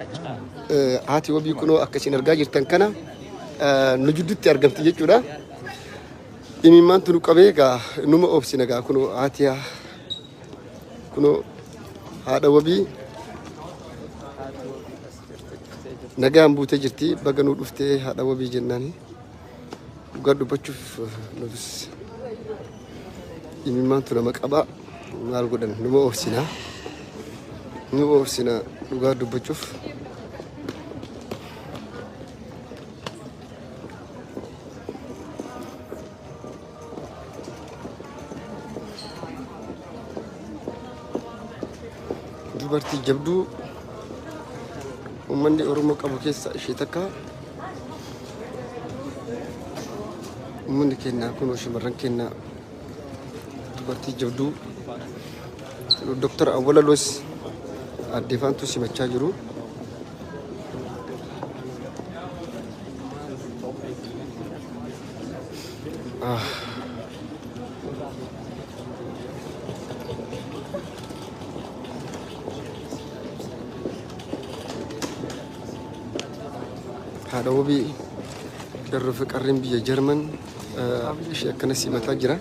Haati wabii kunoo akka isin argaa jirtan kana nu jidduutti argamti jechuudha. Imimmaantu nu qabee egaa numa obsina egaa kunoo haati kunoo haadha wabii nagaan buutee jirti baga nu dhuftee haadha wabii jennaani. Dhugaa dubbachuuf nutis imimmaantu nama qaba maal godhan numa obsina numa obsina dhugaa dubbachuuf. Dubartii jabduu uummanni Oromoo qabu keessaa ishee takka. Uummanni keenya kunoo shamarran keenya dubartii jabduu Dr. Awwalaloos addee Faantuu simachaa jiru. Haadha wabii qeerroo fi qarreen biyya Jarman ishee akkana simataa jira.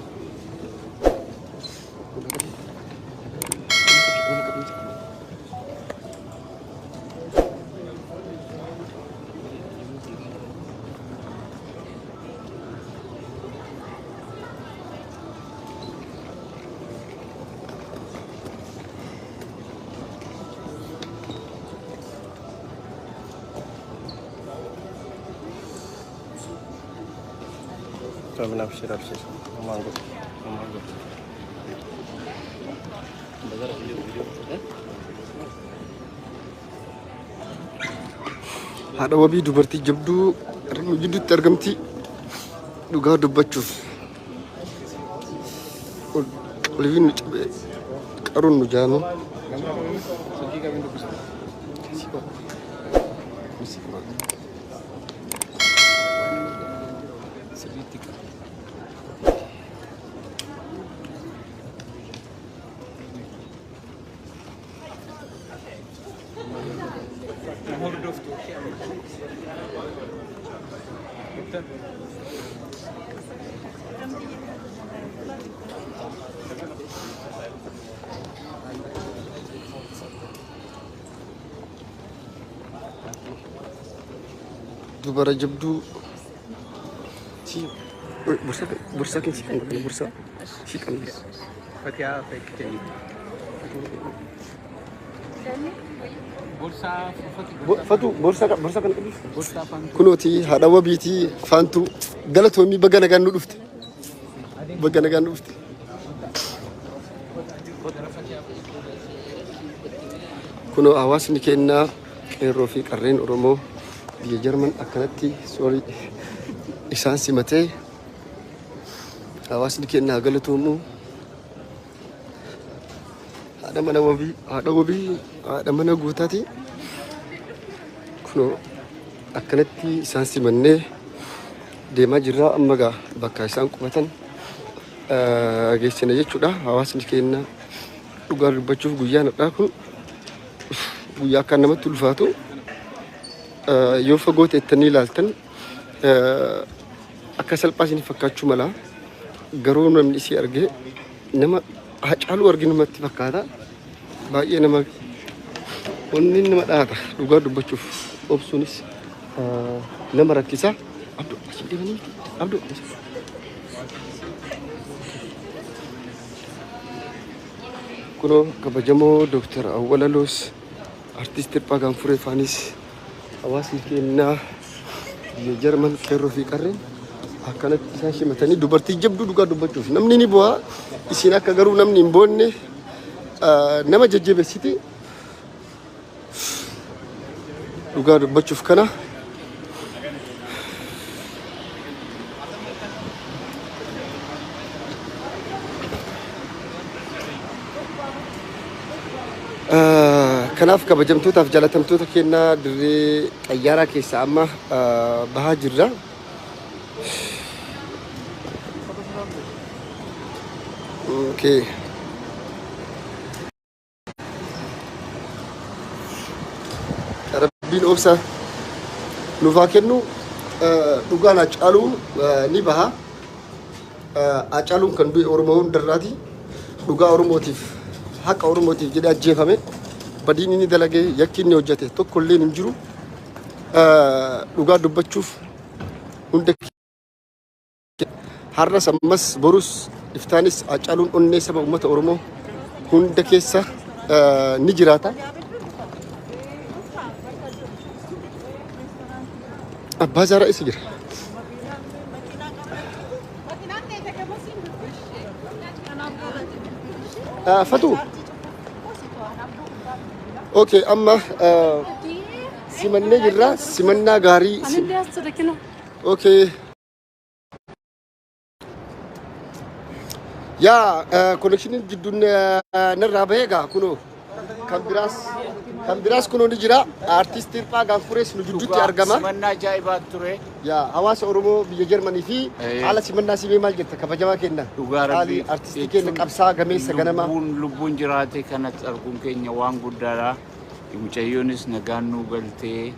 Rabin abshir abshir. Aman godhu. Aman godhu. Haadha wabii dubartii jabduu nu jidduutti argamti dhugaa dubbachuuf. Qalbiin nu cabee qaruun nu jaame. Dubara jabduu si bursa bursa kin si kan bursa si kan Fatihaa fekkite. Borsaa fatu borsa borsa kan qabdi borsaa faantuu. Kunooti haadha wabiitii faantuu galatoomii baga nagaan nu dhufte baga nagaan nu dhufte. Kunoo hawaasni keenyaa qeerroo fi qarreen Oromoo biyya Jarman akkanatti soorii isaan simatee hawaasni keenya haa galatoomu. Haadha mana wabii haadha wabii haadha mana guutaati. Kunoo akkanatti isaan simannee deemaa jirra amma gaa bakka isaan qubatan geessina jechuudha. Hawaasni keenya dhugaa dubbachuuf guyyaan har'aa kun guyyaa akkaan namatti ulfaatu yoo fagoo teettanii ilaaltan akka salphaa isin fakkaachuu mala. Garuu namni isii argee nama Hacaaluu arge namatti fakkaata. Baay'ee nama onni nama dhaata dhugaa dubbachuuf obsuunis nama rakkisa. Abduu asii deemanii miti. Abduu asii. Kunoo kabajamoo Dooktar Awwalaloos Artiist Hirphaa Gaanfuree faanis hawaasni keenyaa biyya Jarman qeerroo fi qarreen akkanatti isaan simatanii dubartii jabduu dhugaa dubbachuuf namni ni bu'aa isin akka garuu namni hin boonne nama jajjabeessiti dhugaa dubbachuuf kana. Kanaaf kabajamtootaaf jaalatamtoota keenna dirree xayyaaraa keessa amma bahaa jirra. Okay. Rabbiin obsa nuuf haa kennu. Dhugaan Hacaaluu ni baha. Hacaaluun kan du'e Oromoo hundarraati. Dhugaa Oromootiif, haqa Oromootiif jedhee ajjeefame. Badiin inni dalage, yakki inni hojjete tokko illee hin jiru. Dhugaa dubbachuuf hunda har'as, ammas, borus, iftaanis Hacaaluun onnee saba uummata Oromoo hunda keessa ni jiraata. Abbaa Zaaraa isa jira. Fatu. Okay, amma simannee jirra. Simannaa gaarii. Okay. Yaa, connectioniin jidduun narraa bahee egaa kunoo kan biraas kunoo ni jira. Artiist Hirphaa Gaanfurees nu jidduutti argama. Simannaa ajaa'ibaa ture. Yaa, hawaasa Oromoo biyya Jarmanii fi haala simannaa simee maal jetta, kabajamaa kenna? Dhugaa Qaalii Rabbii artistii keenya qabsaa gameessa ganamaa. Lubbuun jiraate kanatti arguun keenya waan guddaadha. Mucayyoonis nagaan nuu galtee,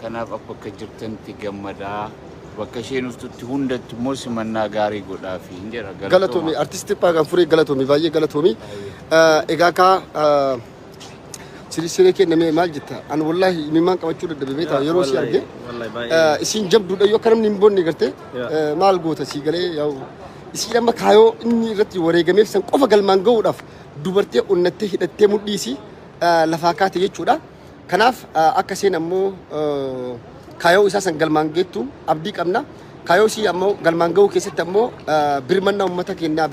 kanaaf bakka jirtanitti gammadaa. Bakka isheen dhuftutti hundatti immoo simannaa gaarii godhaafi hin jedha. Galatoomi, artiist Hirphaa Gaanfuree, galatoomi, baay'ee galatoomi. Egaa kaa siree kenname maal jetta? Ani wallaahi imimmaan qabachuu dadhabe beektaa yeroo si arge. Wallahi baay'ee. Isiin jabduudha, yoo akka namni hin boonne gartee maal goota sii galee yaa'u. Isiin amma kaayoo inni irratti wareegameef san qofa galmaan gahuudhaaf dubartee onnattee hidhattee mudhiisi lafaa kaate jechuudha. Kanaaf akka isheen ammoo kaayoo isaa san galmaan geettu abdii qabna. Kaayoo isii ammoo galmaan gahuu keessatti ammoo birmannaa uummata keenyaa,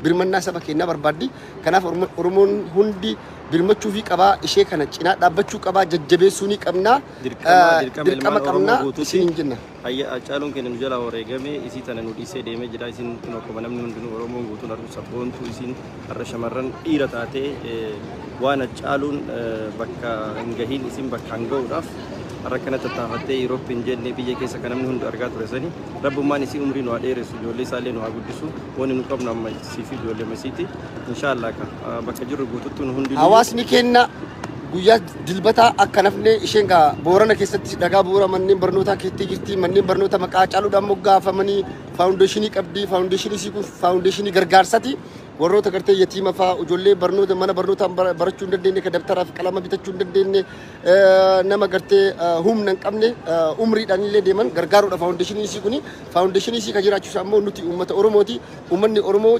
birmannaa saba keenyaa barbaaddi. Kanaaf Oromoon hundi birmachuufii qabaa, ishee kana cinaa dhaabbachuu qabaa, jajjabeessuu ni qabna. Dirqama Dirqama ilmaan qabna Oromoo guutuuti. isiniin jenna. Hayya, Hacaaluun keenya nu jalaa wareegame, isii tana nu dhiisee deemee jira. Isin kun akkuma namni hundinuu Oromoon guutuun arguu sabboontuu isiin har'a shamarran dhiira taatee waan Hacaaluun bakka hin gahiin isin bakka hin gahuudhaaf har'a kana tattaafattee Yuuroop hin jenne, biyya keessa kan namni hundi argaa ture sani. Rabbummaan isii umrii nu haa dheeressu, ijoollee isaallee nu haa guddisu. Wanni nu qabnu amma isii fi ijoollee masiiti. Inshaallah ka bakka jirru guututti nu hundi Hawaasni keenya guyyaa Dilbataa akka nafne. Isheen gaa Boorana keessatti dhagaa bu'uura manneen barnootaa keettee jirti. Manneen barnoota maqaa Hacaaluudhaan moggaafamanii foundationii qabdi. Foundationii isii kun foundationii gargaarsaati. Warroota gartee yatiima fa'aa, ijoollee barnoota mana barnootaan barachuu hin dandeenye, kan dabtaraa fi qalama bitachuu hin dandeenye, nama gartee humna hin qabne, umriidhaan illee deeman gargaaruudha foundationii isii kuni. Foundationii isii kan jiraachisu ammoo nuti uummata Oromooti. Uummanni Oromoo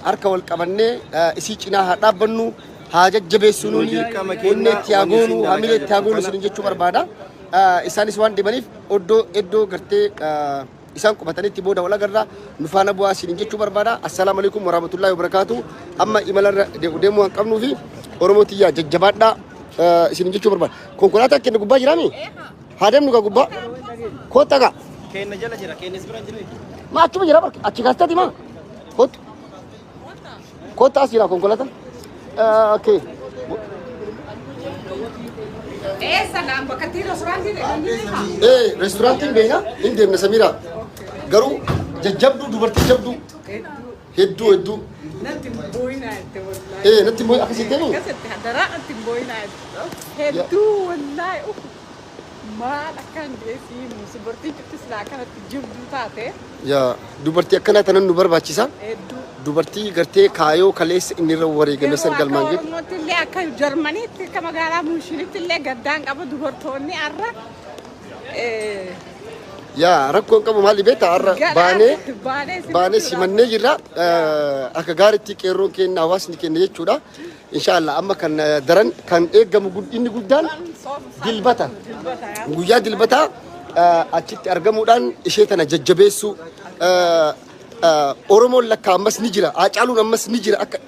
harka wal qabannee isii cinaa haa dhaabbannu, haa jajjabeessinu, Dirqama keenya onnee itti haa wanni goonu, isin hamilee itti haa dalagaa goonu jirtu isinin jechuu barbaada. Isaanis waan deemaniif iddoo gartee isaan qubatanitti booda wal agarra, nu faana bu'aa isinin jechuu barbaada. Assalaamu alaikum warahmatullahi wabarakaatu. Amma imalarra deemuu waan qabnuu fi Oromoo tiyyaa jajjabaadhaa isinin jechuu barbaada. Konkolaataa keenya gubbaa jiraami? Haa deemnu gaa gubbaa. Kottaa gaa. Keenya jala jira, keenyas bira hin jiru. Ma achuma jira barka achi kaastati ma. Kottu. Kottu, as jira konkolaataan. Okay. Eessa naan bakka itti restaurant deemanii? Restaurantiin beekna, hin deemna Samira. Garuu jajjabduu, dubartii jabduu. Hedduu hedduu. Natti hin boo'inaa jette wallaahi. Natti immoo akkasii deemu. Akkasitti hadaraa natti hin boo'inaa jette. Hedduu wallaahi, uff, maal akkaan geessii dubartiin cufti silaa akkanatti jabduu taate. Yaa, dubartii akkanaa tanan nu barbaachisa. Hedduu. Dubartii gartee kaayoo kaleessa inni irra wareegame san Yeroo galmaan akka geettu. Oromootti illee, akka Jarmaniitti, akka magaalaa Muunshinitti illee gaddaan qaba dubartoonni har'a. Yaa, rakkoon qabu maali beektaa, har'a baanee baanee baanee simannee jirra. Akka gaariitti qeerroon keenya, hawaasni keenya jechuudha. Inshaallah amma kan daran kan eeggamu inni guddaan Dilbata. Guyyaa Dilbataa achitti argamuudhaan ishee tana jajjabeessuu, Oromoon lakka ammas ni jira. Hacaaluun ammas ni jira akka